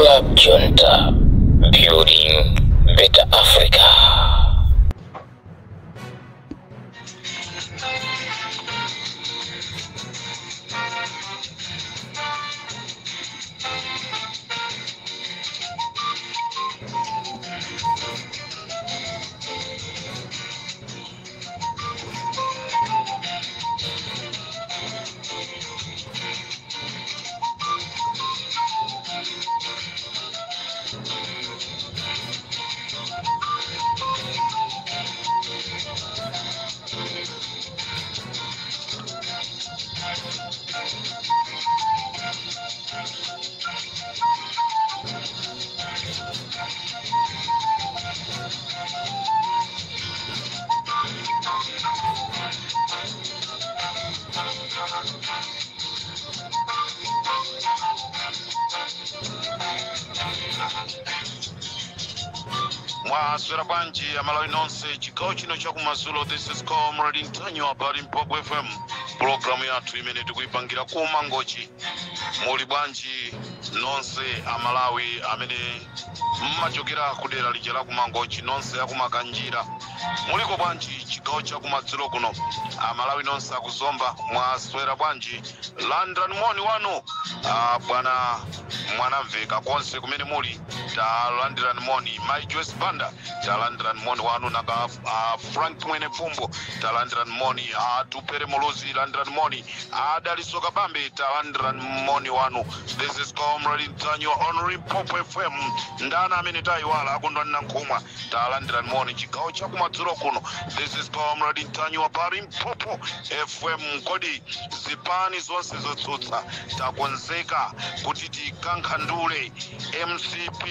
Club Junta, building better Africa. Mwaswera bwanji Amalawi nonse, chigawo chino chakumadzulo. This is Comrade Ntanyiwa pa Limpopo FM, pulogalamu yathu imene tikuyipangira ku Mangochi. Muli bwanji nonse Amalawi amene mmachokera kudera lija la kumangochi, nonse akumakanjira, muliko bwanji chigawo chakumadzulo kuno? Amalawi nonse akuzomba, mwaswera bwanji? Landirani moni wanu, bwana Mwanamveka, konse kumene muli talandirani moni. Mai Joyce Banda, talandirani moni wanu. Naka Frank Mwene Pfumbo, talandirani moni. Tupere Muluzi, landirani moni. Adaliso Kabambe, talandirani moni wanu. This is Comrade Ntanyiwa on Limpopo FM. Ndana amene tayiwala, akondwani Nankhumwa, talandirani moni chigawo chakumadzulo kuno. This is Comrade Ntanyiwa pa Limpopo FM. Kodi zipani zonse zotsutsa takonzeka kuti tikankhandule MCP?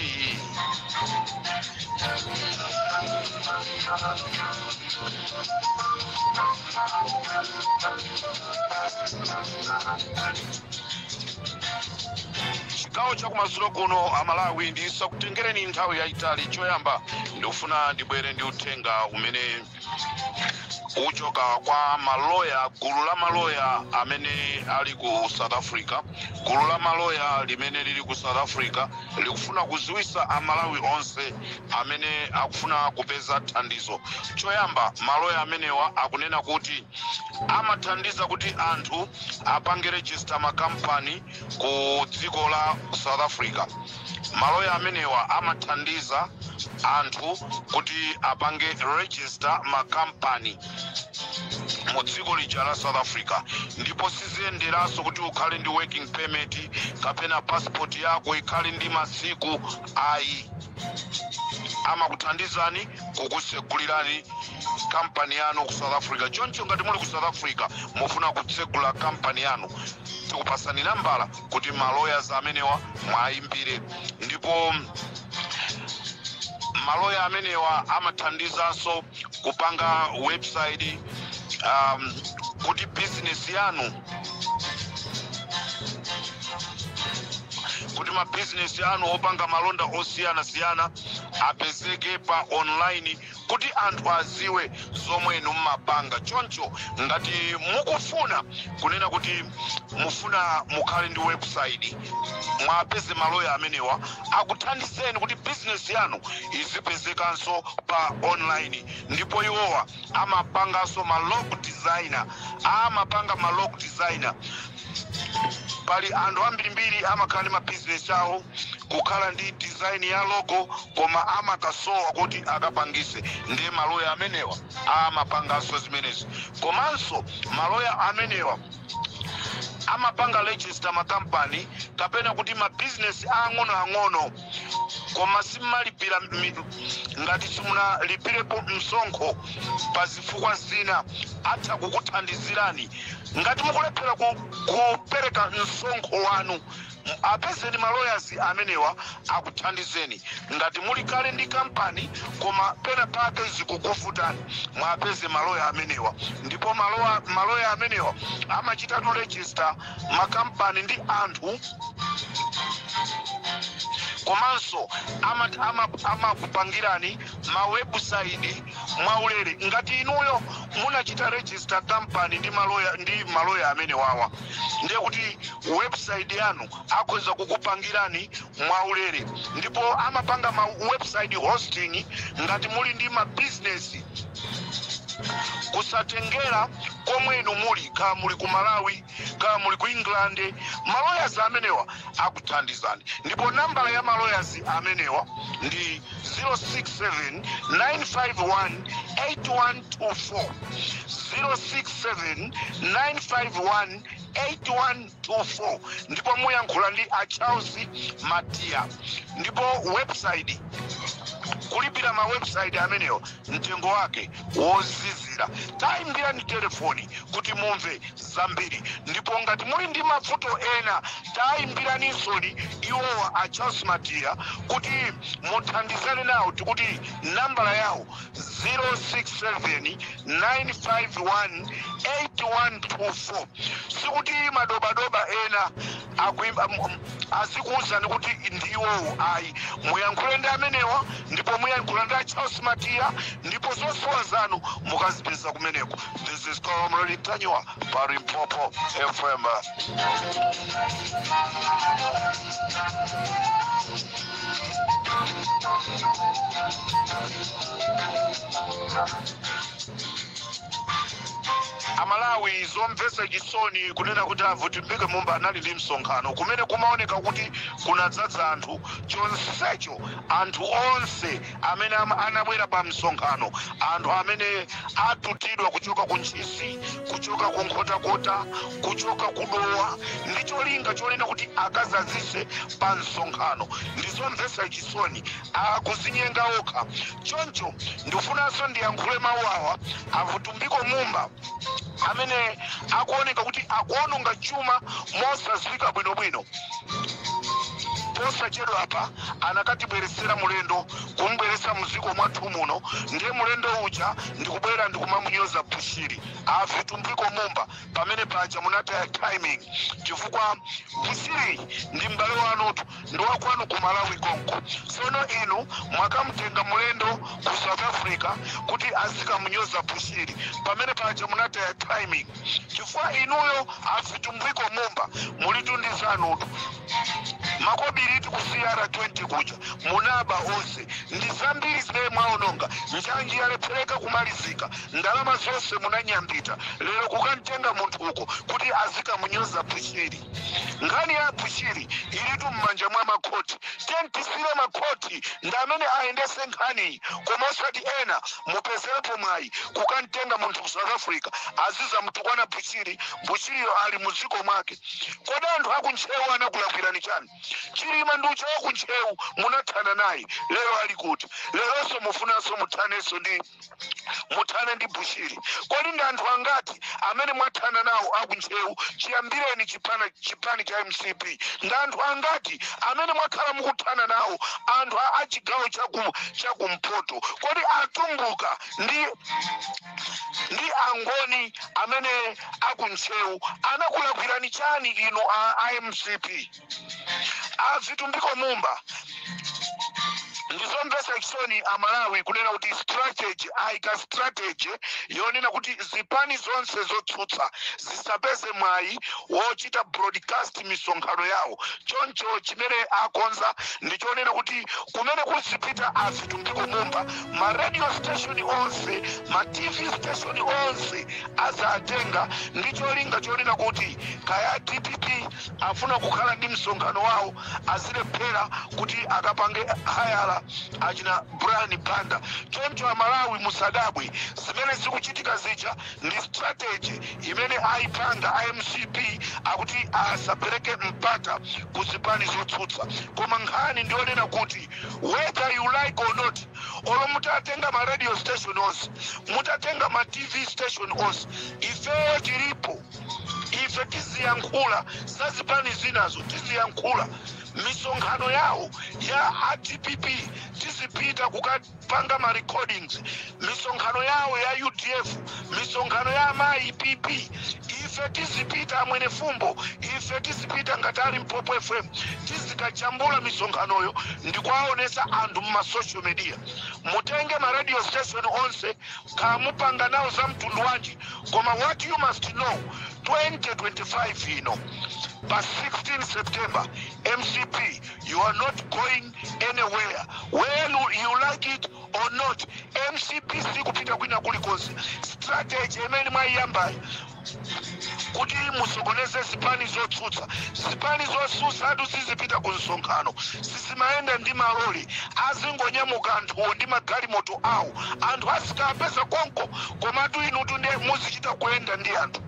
Chigawo chakumadzulo kuno, Amalawi, ndisakutengereni nthawi yayitali. Choyamba ndikufuna ndibwere ndi uthenga umene uchoka kwa maloya, gulu la maloya amene ali ku South Africa. Gulu la maloya limene lili ku South Africa likufuna kuziwisa Amalawi onse amene akufuna kupeza thandizo. Choyamba, maloya amenewa akunena kuti amathandiza kuti anthu apange register makampani ku dziko la South Africa. Maloya amenewa amathandiza anthu kuti apange register makampani mu dziko lija la South Africa, ndipo siziyenderanso kuti ukhale ndi working permit kapena passport yako ikhale ndi masiku, ayi. Amakuthandizani kukusegulirani kampani yanu ku South Africa. Choncho ngati muli ku South Africa, mufuna kutsegula kampani yanu, tikupasani nambala kuti maloyas amenewa mwayimbire. Ndipo maloya amenewa amathandizanso kupanga website kuti business yanu, kuti mabizinesi anu opanga malonda osiyanasiyana apezeke pa online, kuti anthu aziwe zomwe inu mmapanga. Choncho ngati mukufuna kunena kuti mufuna mukhale ndi website, mwapeze maloya amenewa akuthandizeni kuti bizinesi yanu izipezekanso pa online. Ndipo iwowa amapanganso ma logo designer, amapanga ma logo designer. Pali anthu ambirimbiri amakhala ndi mabizinesi awo, kukhala ndi design ya logo, koma amakasowa kuti akapangise. Ndiye maloya amenewa amapanganso zimenezi. Komanso maloya amenewa amapanga register makampani kapena kuti mabizinesi ang'onoang'ono, koma simmalipira ngati simunalipirepo msonkho pa zifukwa zina, atha kukuthandizirani. Ngati mukulephera kupereka msonkho wanu, apezeni maloyazi amenewa akuthandizeni. Ngati muli kale ndi kampani koma pena pake zikukuvutani, mwapeze maloya amenewa. Ndipo maloya amenewa amachitatu register makampani ndi anthu. Komanso amakupangirani ma website mwaulere. Ngati inuyo munachita register company ndi maloya amene wawa, ndiye kuti website yanu akhoza kukupangirani mwaulere. Ndipo amapanga ma website hosting ngati muli ndi ma business, kusatengera komwe inu muli, kaya muli ku Malawi, kaya muli ku England, maloyazi amenewa akuthandizani. Ndipo nambala ya maloyazi amenewa ndi 067 951 8124, 067 951 8124, ndipo muyankhula ndi a Charles Matia. Ndipo website, kulipira ma website amenewo, mtengo wake wozizira. Tayimbirani telefoni kuti mumve zambiri. Ndipo ngati muli ndi mavuto ena, tayimbiraninsoni iwowa a Charles Matia kuti muthandizane nawo. Tikuti nambala yawo 067 951 8124. Sikuti madobadoba ena akuimba azikuwuzani kuti ndiwowo, ayi. Muyankhule ndi amenewa, ndipo muyankhula ndi a Charles Matia, ndipo zosowa zanu mukazipeza kumeneko. This is Comrade Ntanyiwa pa Limpopo FM. Amalawi, zomvetsa chisoni kunena kuti a Vitumbiko Mumba anali ndi msonkhano kumene kumaoneka kuti kunadzadza anthu. Chonsecho anthu onse amene anabwera pa msonkhano, anthu amene atutidwa kuchoka ku Ntchisi, kuchoka ku Nkhotakota, kuchoka ku Dowa, ndi cholinga chonena kuti akazazise pa msonkhano. Ndizomvetsa chisoni, akuzinyenga okha. Choncho ndifunanso ndiyankhule mawu awa: a Vitumbiko Mumba amene akuoneka kuti akuononga chuma mosadziwika bwinobwino, posachedwa apa anakatibweresera mulendo, kumubweresa mdziko mwathu muno. Ndiye mulendo uja ndikubwera ndikumamunyoza Bushiri. A Vitumbiko Mumba, pamene paja munataya timing, chifukwa Bushiri ndi m'bale wanutu, ndi wakwanu ku Malawi konko. Sono inu mwakamutenga mulendo ku South Africa kuti azikamunyoza Bushiri. Pamene paja munataya timing, chifukwa inuyo a Vitumbiko Mumba mulitu ndi zanutu, makobiri ku CR20 kuja munaba onse, ndi zambiri zimene mwaononga. Njanji yalephereka kumalizika, ndalama zonse munanyambita. Lero kukamtenga munthu uko kuti azikamunyoza Bushiri. Nkhani ya Bushiri ilitu m'manja mwa makhoti. Tentisire makhoti ndi amene ayendese nkhaniyi, koma osati ena mupezerepo mwayi kukamtenga munthu ku South Africa azizamutukwana Bushiri, Bushiriyo ali muziko mwake. Kodi anthu akuntchewu anakulakwirani chani? Chilima ndi ucha wakuntchewu, munathana naye, lero ali kuti? Leronso mufunanso muthanenso ndi muthane ndi Bushiri? Kodi ndi anthu angati amene mwathana nawo akuntchewu chiyambireni chipani cha MCP? Ndi anthu angati amene mwakhala mukuthana nawo, anthu a chigawo chakumpoto? Kodi atumbuka ndi angoni amene akuntchewu anakulakwirani chani inu a MCP? A Vitumbiko Mumba, ndizomvetsa chisoni Amalawi kunena kuti strategy, ayika strategy yonena kuti zipani zonse zotsutsa zisapeze mwayi wochita broadcast misonkhano yawo. Choncho chimene akonza ndichonena kuti kumene kuzipita a Vitumbiko Mumba, ma radio station onse, ma TV station onse azatenga, ndi cholinga chonena kuti kaya DPP afuna kukhala ndi msonkhano wawo, azilephera kuti akapange hayala achina Brian Banda. Choncho Amalawi musadabwe, zimene zikuchitika zija ndi strategy imene ayipanga iMCP, akuti asapereke mpata ku zipani zotsutsa. Koma nkhani ndionena kuti whether you like or not, olo mutatenga ma radio station onse, mutatenga ma TV station onse, ifeyo tilipo. Ife tiziyankhula za zipani zinazo, tiziyankhula misonkhano yawo ya a DPP, tizipita kukapanga ma recordings misonkhano yawo ya UDF, misonkhano ya amayi PP, ife tizipita. Amwene Fumbo, ife tizipita ngati ali Mpopo FM. Tizikapanga Muzikajambula misonkhanoyo ndikuwaonesa anthu mma social media. Mutenge ma radio station onse, kamupanga nawo za mtundu wanji, koma what you must know, 2025 ino pa 16 September, MCP, you are not going anywhere. When you like it or not, MCP sikupita kwina kulikonse. Strategy imene mwayiyambayi kuti musokoneze zipani zotsutsa, zipani zotsutsa atu sizipita ku msonkhano, sizimayenda ndi maloli, azingonyamuka anthuwo ndi magalimoto awo, anthu azikapeza konko. Komatu inutu ndiye muzichita kuyenda ndi anthu,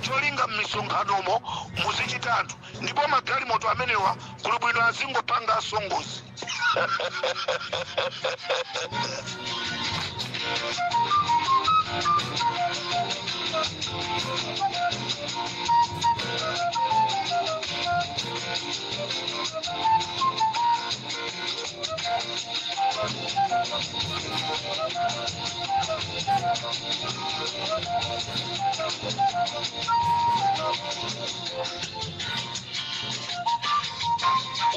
cholinga m'misonkhanomo muzichita anthu, ndipo magalimoto amenewa kuli bwino azingopanga asongozi.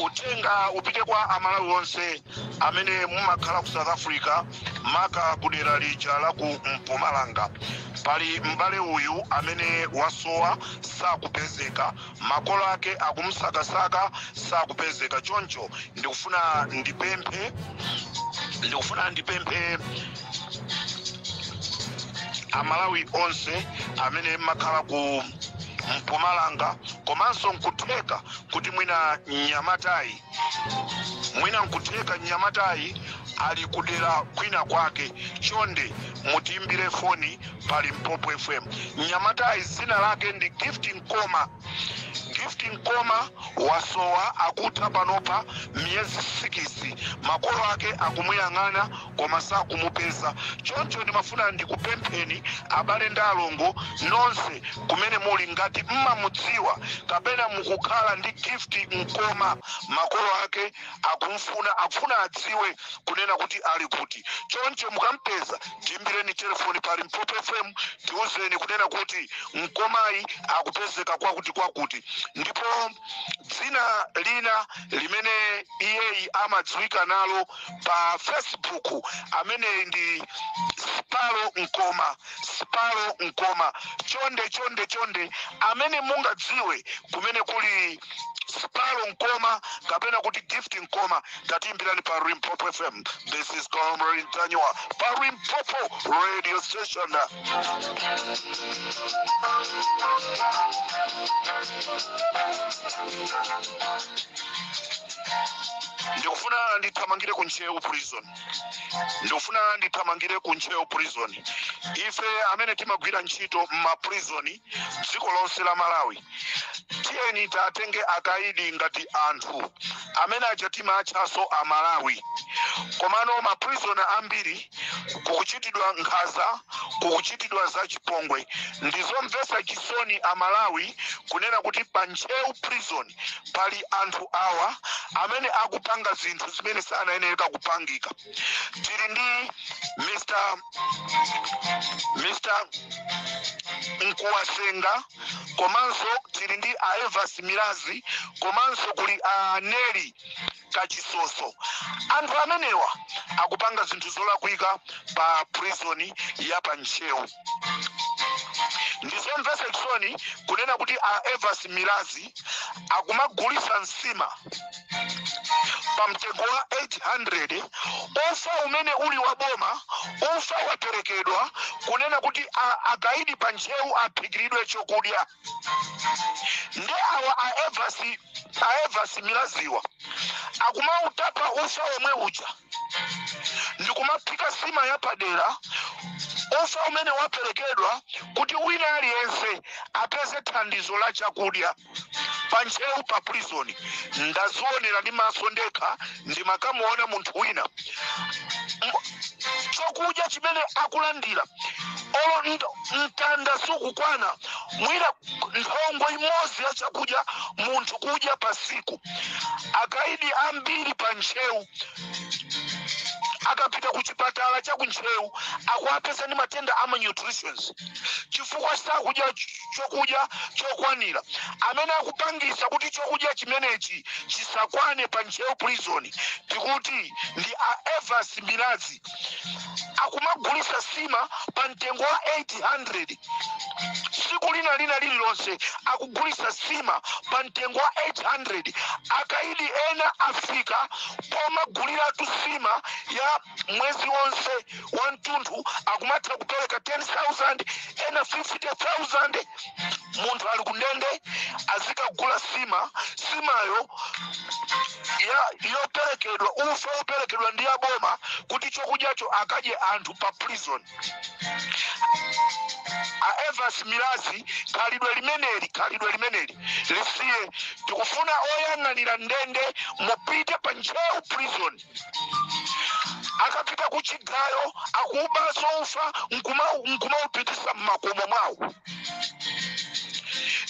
Uthenga upite kwa Amalawi onse amene mumakhala ku South Africa, maka kudera lija la ku Mpumalanga. Pali m'bale uyu amene wasowa, sakupezeka, makolo ake akumusakasaka, sakupezeka. Choncho ndikufuna ndipemphe Amalawi onse amene makhala ku Mpumalanga, komanso nkutheka kuti mwina nkutheka mnyamatayi ali kudera kwina kwake, chonde mutiimbire foni pa Limpopo FM. Mnyamatayi dzina lake ndi Gift Nkoma. Gift Nkoma wasowa, akutha panopa miyezi 6, makolo ake akumuyang'ana koma sakumupeza. Choncho ndimafuna ndikupempheni abale ndi alongo nonse kumene muli, ngati mmamudziwa kapena mukukhala ndi Gift Nkoma, makolo ake akumfuna, akufuna adziwe kunena kuti ali kuti. Choncho mukampeza, tiimbireni telefoni pa Limpopo FM, tiuzeni kunena kuti Nkomayi akupezeka kwakuti kwakuti. Ndipo dzina lina limene iyeyi amadziwika nalo pa Facebook ameneyi ndi Spalo Nkoma, Spalo Nkoma. Chonde, chonde, chonde, amene mungadziwe kumene kuli Spalo Nkoma kapena kuti Gift Nkoma, tatiimbirani pa Limpopo FM. This is Comrade Ntanyiwa pa Limpopo Radio Station. Ndikufuna ndithamangire ku Ntcheu Prison, ndikufuna ndithamangire ku Ntcheu Prison. Ife amene timagwira ntchito mma prison dziko lonse la Malawi, tiyeni tatenge akaidi ngati anthu amene aja timatchaso Amalawi. Komano ma prisoner ambiri kukuchitidwa nkhanza, kukuchitidwa zachipongwe. Ndizomvetsa chisoni Amalawi kunena kuti pa Ntcheu Prison pali anthu awa amene akupanga zinthu zimene sanayenereka kupangika. Tili ndi Mr Nkuwasenga, komanso tili ndi a Evas Milazi, komanso kuli a Neli Kachisoso. Anthu amenewa akupanga zinthu zolakwika pa prison ya pa Ntcheu. Ndizomvetsa chisoni kunena kuti a Evas Milazi akumagulisa nsima pa mtengo wa 800, ufa umene uli wa boma. Ufa waperekedwa kunena kuti akaidi pa Ntcheu aphikiridwe chokudya, ndi awa a Evas Milaziwa akumautapa ufa omwe uja ndikumaphika sima yapadera, ufa umene waperekedwa kuti wina aliyense apeze thandizo la chakudya pa Ntcheu pa prison. Ndazionera ndi maso ndekha, ndimakamuona munthu wina, chokudya chimene akulandira olo mtanda sukukwana, mwina nthongo imodzi ya chakudya munthu kudya pa siku. Akaidi ambiri pa Ntcheu Akapita ku chipatala cha kuNtcheu akuapeza ndi matenda a malnutritions chifukwa sakudya chokudya chokwanira. Amene akupangisa kuti chokudya chimenechi chisakwane pa Ntcheu Prison tikuti ndi a Evas Milazi. Akumagulisa sima pa mtengo wa 800 tsiku lina lina lililonse, akugulisa sima pa mtengo wa 800. Akaidi ena afika pomaguliratu sima ya mwezi wonse wa mtunthu, akumatha kupereka 10,000, ena 50,000. Munthu ali kundende azikagula sima, simayo ya yoperekedwa, ufa woperekedwa ndi aboma kuti chokudyacho akadye anthu pa prison. A Evas Milazi, khalidwe limeneli, khalidwe limeneli lisiye. Tikufuna oyang'anira ndende mupite pa Ntcheu Prison. Akapita ku chigayo akubanso ufa nkumaupitisa mmakomo mwawo.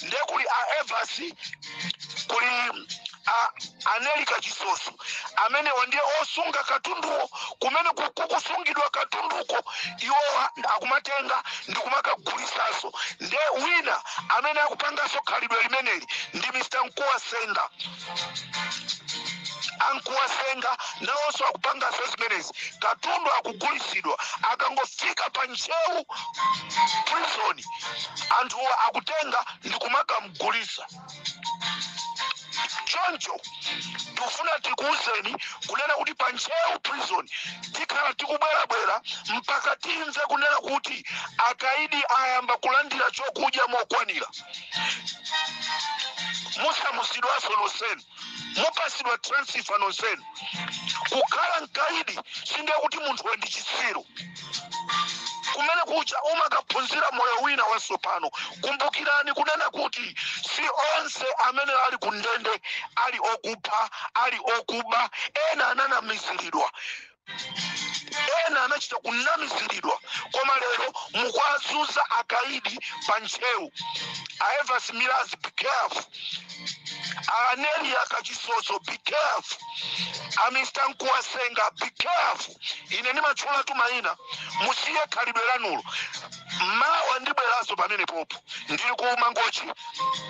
Nde kuli a Evas, kuli a Anelika Chisoso, amenewa ndiye osunga katunduwo. Kumene kukusungidwa katunduko iwowa akumatenga ndi kumakagulisanso. Nde wina amene akupanganso khalidwe limeneli ndi Mr Mkuwasenga. Ankuwasenga nawonso akupanganso zimenezi. Katundu akugulisidwa akangofika pa Ntcheu Prison, anthuwa akutenga ndi kumakamugulisa. Choncho tikufuna tikuwuzeni kunena kuti pa Ntcheu Prison tikhala tikubwerabwera mpaka timve kunena kuti akaidi ayamba kulandira chokudya mokwanira. Musamusidwanso nonsenu, mupasidwa transfer nonsenu. Kukhala mkaidi sindiye kuti munthu ndi chisiru. Kumene kucha umakaphunzira moyo wina watsopano. Kumbukirani kunena kuti si onse amene ali ku ndende ali okupha, ali okuba. Ena ananamiziridwa, ena anachita kunamiziridwa, koma lero mukuazunza akaidi pa Ntcheu. A Evas Milazi, be careful. Anelia Kachisoso, be careful. A Mr Nkuwasenga, be careful. Ine ndimatchulatu mayina. Musiye khalidwe lanulo. Mawa ndibweranso pamene popo. Ndili ku Mangochi.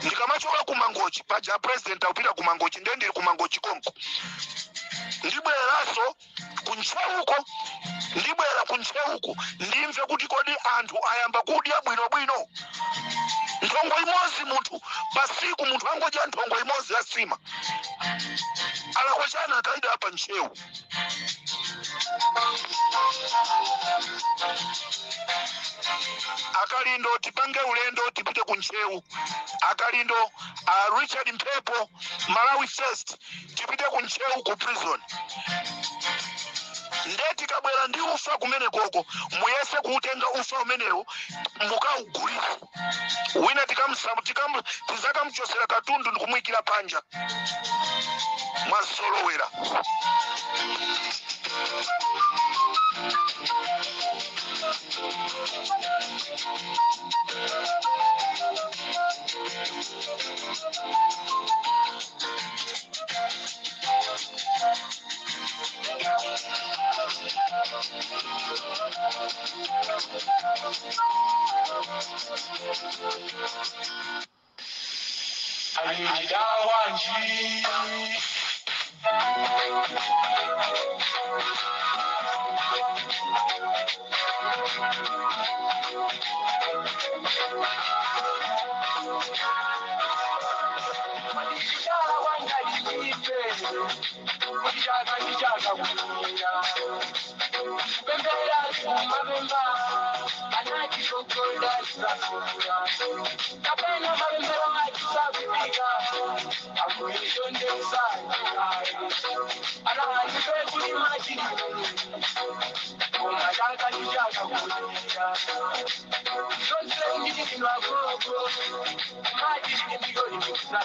Ndikamachoka ku Mangochi paja, president akupita ku Mangochi, ndiye ndili ku Mangochi konko. Ndibweranso kuNtcheuko, ndibwera kuNtcheuko ndimve kuti kodi anthu ayamba kudya bwinobwino. Nthongo imodzi munthu pasiku, munthu angodya nthongo imodzi ya sima. Alakwa chani akaidi apa Ntcheu? Akalindo, tipange ulendo tipite ku Ntcheu. Akalindo, Richard Mphepo, Malawi First, tipite ku Ntcheu ku prison. Nde tikabwera ndi ufa kumene koko, muyese kuutenga ufa umenewo mukaugulise. Wina tizakamchosera katundu ndikumuyikira panja. Mwazolowera. Alidawanji. Madikidala wanga ife kuchaka ndichaka kuita pembera kumapemba anachikokonda chisakura kapena mapembero achisakupika akuishondesa anaandipe kuti machini koma chaka ndichaka kuita zonse ndichitidwa gogo machini ndikolimbikisa. A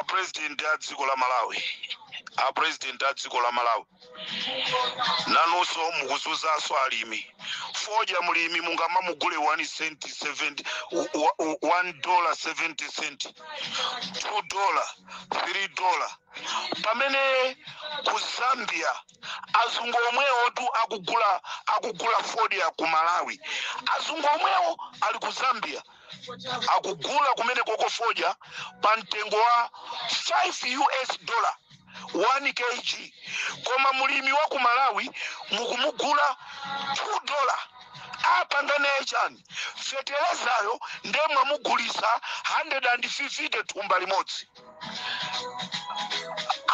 president a dziko la Malawi, a president a dziko la Malawi, nanunso mukuzunzanso alimi. Fodya mulimi mungamamugule 1 cent 70, $1 70 cent, $2, $3, pamene ku Zambia azungu omwewo tu akugula fodya ku Malawi. Azungu omwewo ali ku Zambia akugula kumene koko fodya pa mtengo wa US$5 1 kg, koma mulimi wa ku Malawi mukumugula $2. Apangane chani? Feterezayo nde mwamugulisa 150 thumba limodzi.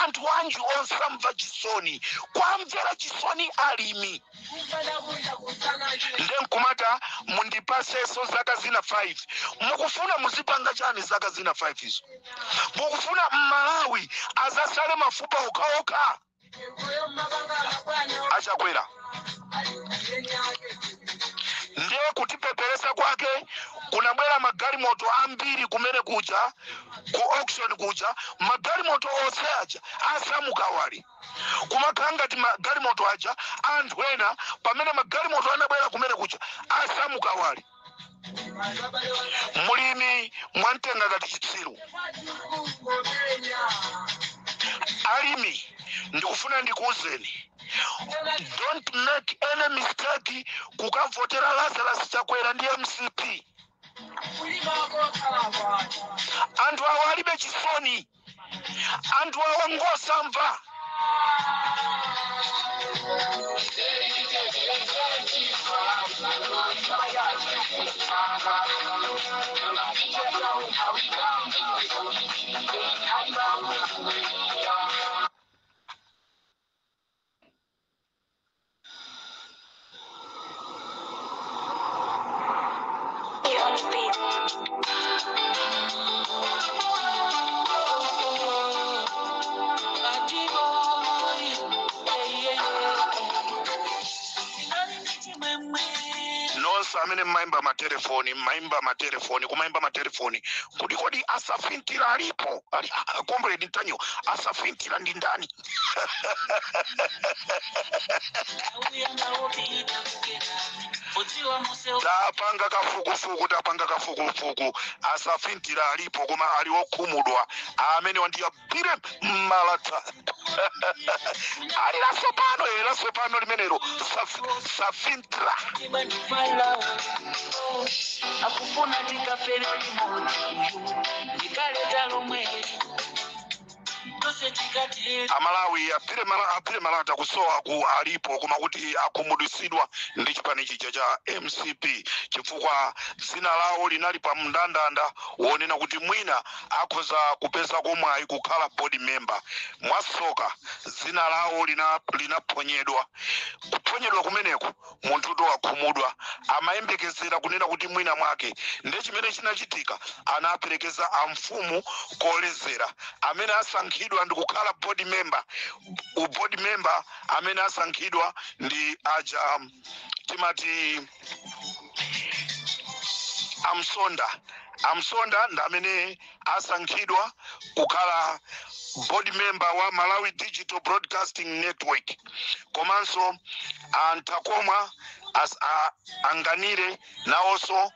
Anthu anji osamva chisoni, kwamvera chisoni alimi? Nde nkumata mundipaseso zaka zina 5. Mukufuna muzipanga chani zaka zina 5 izo? Mukufuna Mmalawi azasale mafupa okhaokha? Achakwera ndiye kutipeperesa kwake kunabwera magalimoto ambiri kumene kuja ku auction kuja. Magalimoto onse aja asamukawali kumakhala ngati magalimoto aja anthu ena, pamene magalimoto anabwera kumene kuja asamukawali. Mulimi mwamtenga ngati chitsiru. Alimi, ndikufuna ndikuwuzeni, don't make any mistake kukavotera Lazarus Chakwera ndi MCP. Anthu awa alibe chisoni, anthu awa ngosamva. Nonse amene mmaimba matelefoni, mmaimba matelefoni, kumaimba matelefoni kuti kodi asafintira alipo? Ali Comrade Ntanyo, asafintira ndi ndani? Tapanga kafukufuku, tapanga kafukufuku, asafintira alipo, koma ali okhumudwa. Amene wandiyabire malata ali lasopano, lasopano limenelo safintira. Akufuna tikafere limodzi, ndikaleta lomwe tose tikatera. Amalawi, apire malata kusowa ku alipo, koma kuti akhumudwisidwa ndi chipani chija cha MCP, chifukwa dzina lawo linali pa mndandanda wonena kuti mwina akhoza kupeza komwayi kukhala board member. Mwasoka dzina lawo linaphonyedwa. Kuphonyedwa kumeneku munthuto wakhumudwa, amayembekezera kunena kuti mwina mwake. Ndi chimene chinachitika, anaperekeza amfumu kolezera amene asankhidwa ndi kukhala board member. U board member amene asankhidwa ndi aja timati amsonda. Amsonda ndi amene asankhidwa kukhala board member wa Malawi Digital Broadcasting Network, komanso antakomwa anganire nawonso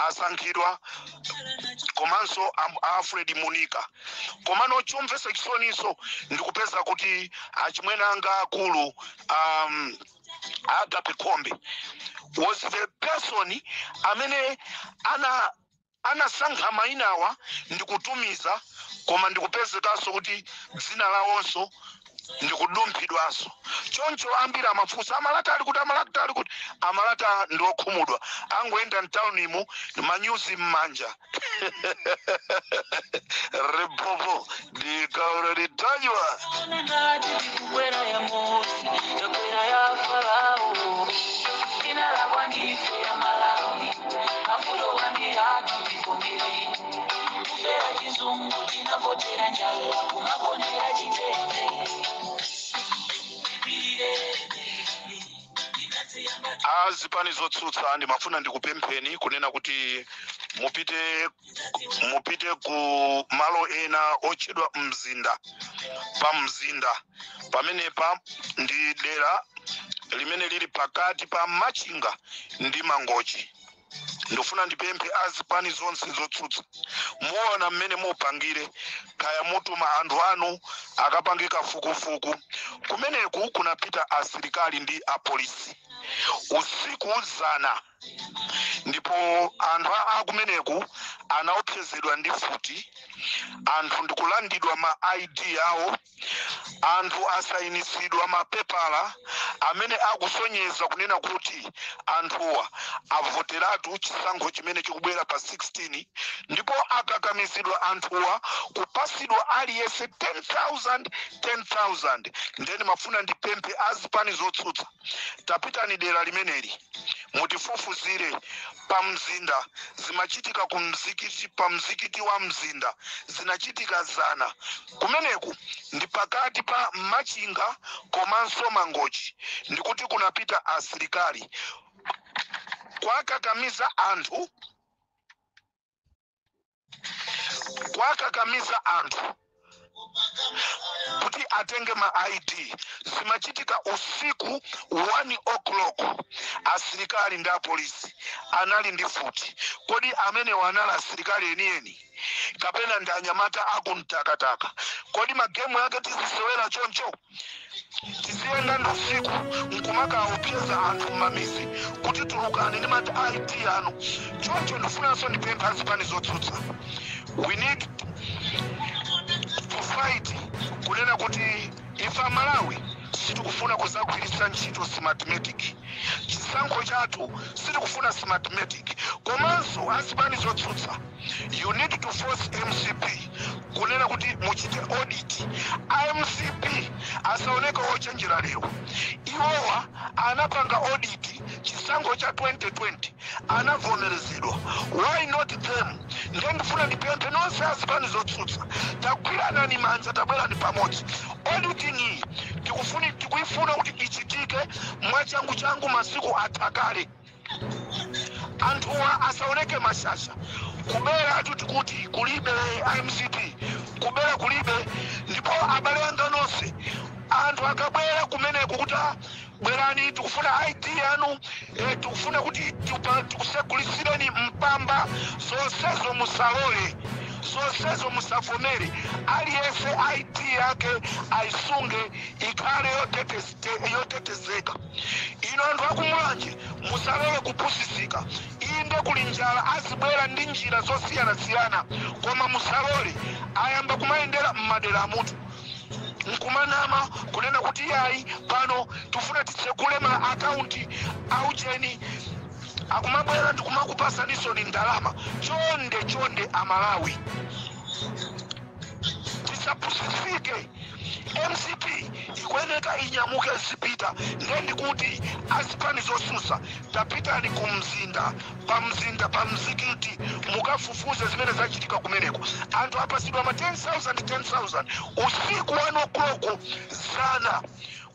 asankhidwa, komanso Alfred Munika. Komano chomvetsa chisoniso ndikupeza kuti achimwene anga akulu Agape Khombe was the person amene ana Anasankha mayinawa ndikutumiza, koma ndikupezekanso kuti dzina lawonso ndikudumphidwanso. Choncho ambiri amafunsa, "Amalata ali kuti? Amalata ali kuti?" Amalata ndi okhumudwa, angoyenda mtaunimu manyuzi m'manja. Limpopo ndikaona litajwa. One ngati tikukwera ya Mose, takwera ya Farao. Inalakwa ndife ya Malawi, mavuto wandiyatu tivomere. Kufera chizungu, tinapotera njala, kumaponera chitete. Tipirire, tinadziyamba. Azipani zotsutsa, ndimafuna ndikupempheni kunena kuti mupite ku malo ena otchedwa Mzinda. Pa Mzinda pamenepa ndi dera limene lili pakati pa Machinga ndi Mangochi. Ndifuna ndipemphe azipani zonse zotsutsa, muona mmene mupangire, kaya mutuma anthu anu akapange kafukufuku. Kumeneku kunapita asilikali ndi apolisi usiku zana, ndipo anthu akumeneku anaopsezedwa ndi futi, anthu ndikulandidwa ma ID yawo, anthu asayinisidwa mapepala amene akusonyeza kunena kuti anthuwa avoteratu chisankho chimene chikubwera pa 16, ndipo akakamizidwa anthuwa kupasidwa aliyense 10,000 10,000. Ndeni mafuna ndipemphe azipani zotsutsa, tapitani dera limeneli mutifufuzire pa Mzinda. Zimachitika ku mzikiti, pa mzikiti wa Mzinda, zinachitika zana. Kumeneku ndi pakati pa Machinga komanso Mangochi. Ndikuti kunapita asilikali kwakakamiza anthu, kwakakamiza anthu kuti atenge ma ID. Zimachitika usiku 1 o'clock, asilikali ndi apolisi anali ndi futi. Kodi amenewo anali asilikali enieni kapena ndi anyamata akumtakataka? Kodi magemu yake tizisewera choncho? Tiziyenda ndi usiku nkumakaopseza anthu mmamizi kuti tulukani ndi ma ID anu choncho? Ndifunanso ndipempha azipani zotsutsa, we need to fight kunena kuti ife Amalawi sitikufuna kuzagwiritsa ntchito Smartmatic. Chisankho chathu sitikufuna Smartmatic. Komanso azipani zotsutsa, you need to force MCP kunena kuti muchite audit. IMCP asaoneke ochenjera lero. Iwowa anapanga audit chisankho cha 2020, anavomerezedwa. Why not them? Ndiye ndifuna ndipemphe nonse azipani zotsutsa, tagwiranani manja, tabwerani pamodzi. Auditing iyi tikuifuna kuti ichitike mwachangu changu, masiku athakale. Anthuwa asaoneke mashasha. Kubera atuti kuti kulibe, IMCP kubera kulibe. Ndipo abale anga nonse, anthu akabwera kumeneko kuti, "Ah, bwerani, tikufuna ID yanu, tikufuna kuti tikusegulisireni mpamba," zonsezo musalole, zonsezo musavomere. Aliyense ID yake ayisunge, ikhale yotetezeka. Ino anthu akumulanje, musalole kupusisika. Inde kuli njala, azibwera ndi njira zosiyanasiyana, koma musalole. Ayamba kumayendera m'madera amutu nkumanama kunena kuti, "Yayi, pano tifuna titsekule ma akaunti aucheni." Akumabwera ndikumakupasaninso ni ndalama. Chonde chonde Amalawi, tisapusisike. MCP ikuyeneka inyamuke zipita. Ndiye ndikuti azipani zosusa, tapitani ku Mzinda, pa Mzinda, pa mzikiti, mukafufuze zimene zachitika kumeneko. Anthu apasidwa ma 10,000 10,000 usiku 1 o'clock zana,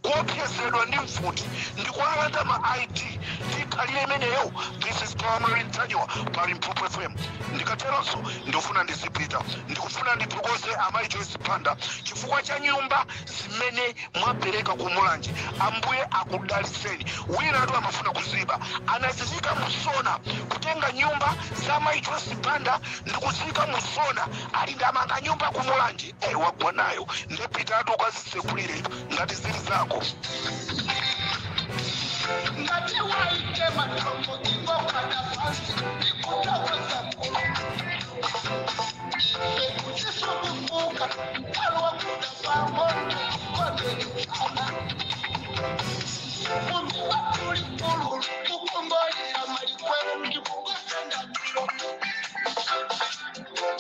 kuopsezedwa ndi mfuti ndikuwalanda ma ID. Tikhalire imeneyo? This is Comrade Ntanyiwa pa Limpopo FM. Ndikateronso ndikufuna ndizipita. Ndikufuna ndithokoze amayi Joyce Banda chifukwa cha nyumba zimene mwapereka ku Mulanje. Ambuye akudaliseni. Wina atu amafuna kuziba, anazizika musona, kutenga nyumba za amayi Joyce Banda ndikuzika musona, ali ndamanga nyumba ku Mulanje. Hey, wagwa nayo. Ndepita atu ukazisekulire ngati zili zako. Ngati waite matombo, ingokhala phansi, ndikuthokoza Mulungu. Kutisumbuka kalwa kuda pamoto kondelekana mumi wakulikululu kukongolera malikwero ndikugosenda tulo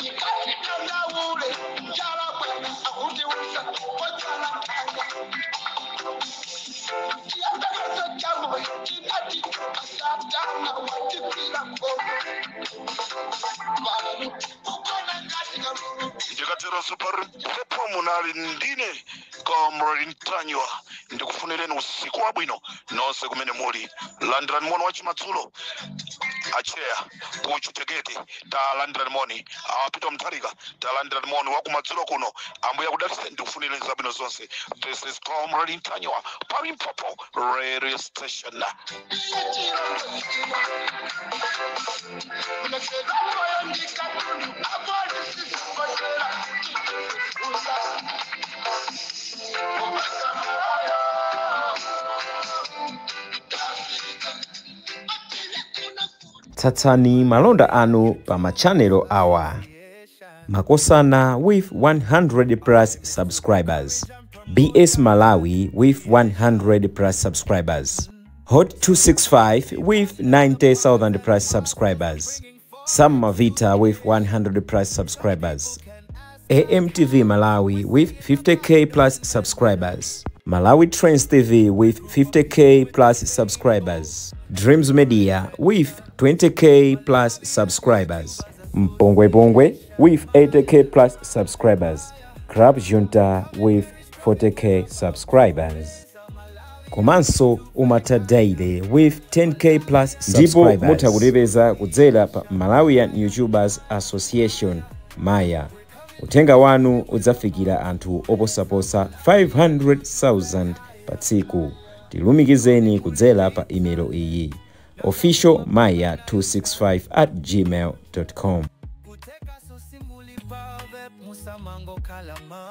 ikatitandawule njalabwe akutiusa kojala tanga chiyambekaso chamwe chinati asatana watipira kono vanhu kukona ngati kalulu. Ndikateronso paRimpopo munali ndine Comrade Mtanyiwa. Ndikufunireni usiku wabwino nonse kumene muli. Landirani moni wachimadzulo. Acheya kuchitekete, talandirani moni. Awapita Mtharika, talandirani moni wakumadzulo kuno. Ambuye akudalitse, ndikufunireni zabwino zonse. This is Comrade Mtanyiwa paRimpopo Radio Station. Iye chirongo ulekedamoyo ndikatundu apolisisingotera usa umasamalayo tafika atile kuna. Tsatsani malonda anu pa machanelo awa: Makosana with 100 plus subscribers, BS Malawi with 100 plus subscribers, Hot 265 with 90,000 plus subscribers, Sam Mavita with 100 plus subscribers, AMTV Malawi with 50K plus subscribers, Malawi Trends TV with 50K plus subscribers, Dreams Media with 20K plus subscribers, Mpongwe Pongwe with 80K plus subscribers, Crab Junta with 40K subscribers. Komanso Umata Daily with 10K plus. Ndipo mutha kutipeza kudzera pa Malawian YouTubers Association, Maya. Uthenga wanu udzafikira anthu oposaposa 500,000 pa tsiku. Tilumikizeni kudzera pa imelo iyi: official maya 265 at gmail com. Kuteka sosimuli pave musamango kalama.